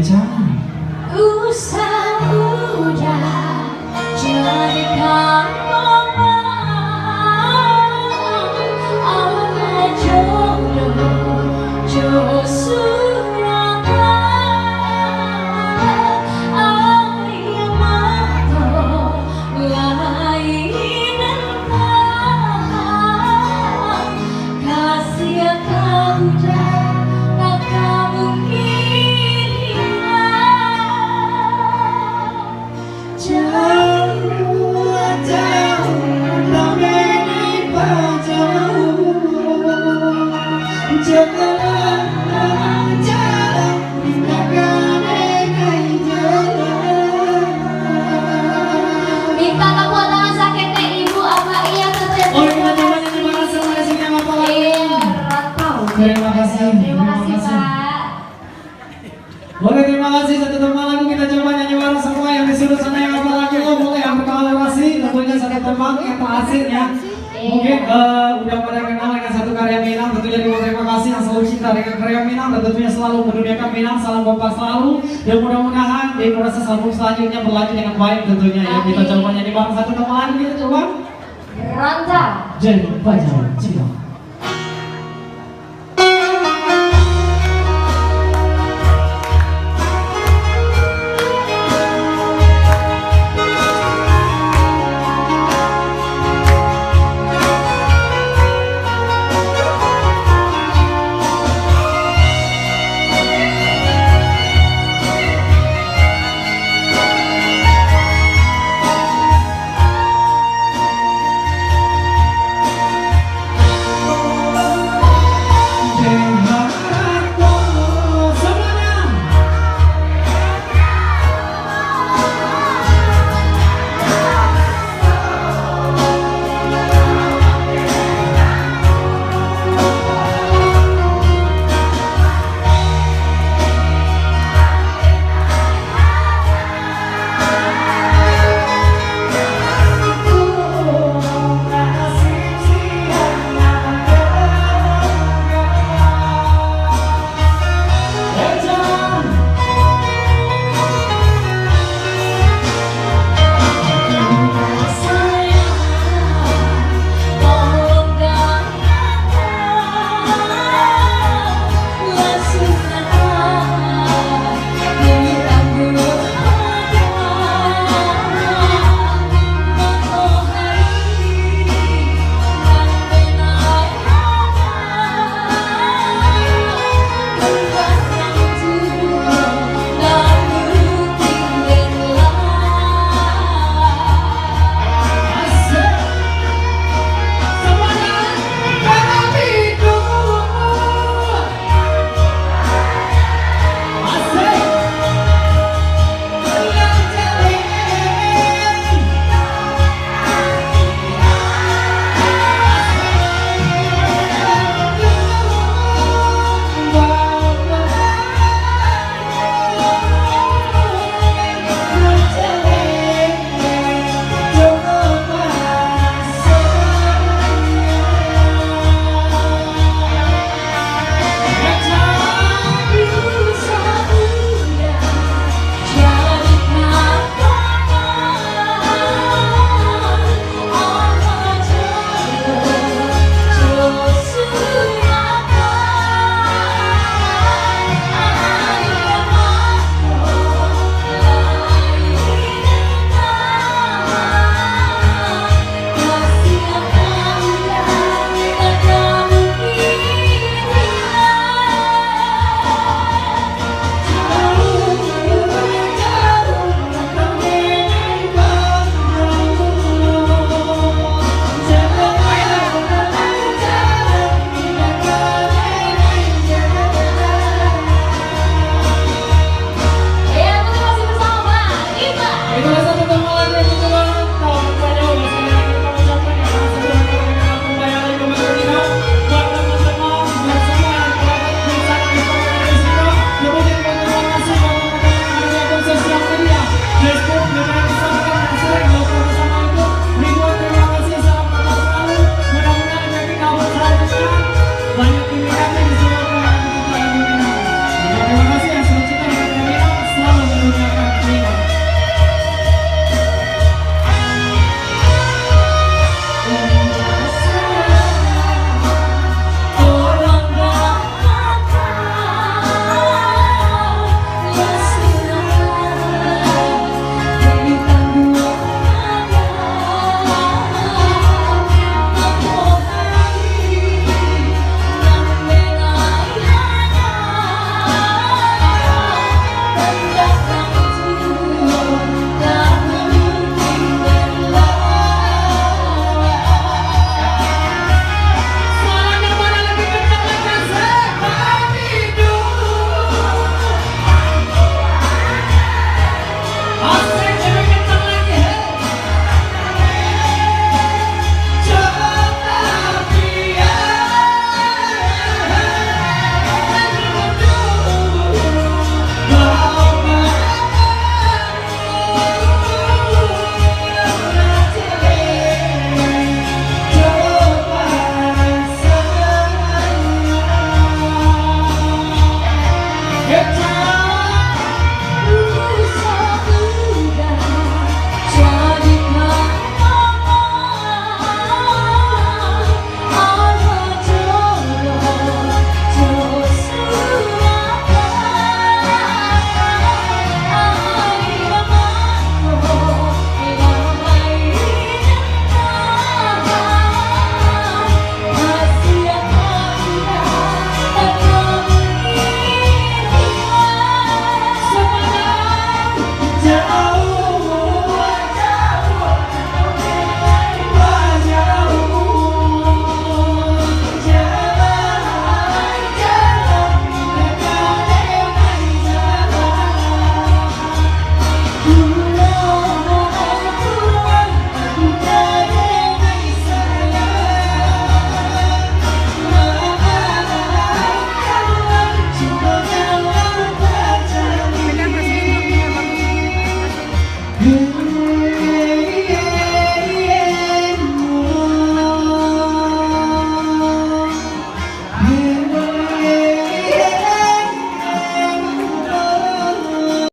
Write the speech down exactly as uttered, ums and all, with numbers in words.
Usah udah jadikan mama, alah jodoh jo surang, air mato lain entah. Kasih ka udah, tak ka mungkin hilang. Jauah, jauah, tak boleh dipajauah. Jalan, jalan, jalan. Minta tepuk tangan saketek ibu, apak, iyo, saketek. Oke, kita coba nyanyi bareng sama di sini, apa lagi? Iya, rantau. Terima kasih, terima kasih, Pak. Oke, terima kasih. Satu tembang lagu kita coba nyanyi bareng semua yang di sebelah sana, yang apa lagi? Oh, boleh, yang pertama Rasi, tentunya satu tembang yang tak asing ya. Mungkin eh, udah pada kenal dengan satu karya Minang, tentunya terima kasih yang selalu cinta dengan karya Minang dan tentunya selalu menduniakan Minang. Salam kompak selalu dan mudah-mudahan di Indonesia sambung selanjutnya berlanjut dengan baik tentunya ya. Kita coba nyanyi bareng satu tembang lagi, kita coba. Rantau. Jadi pacar cinta.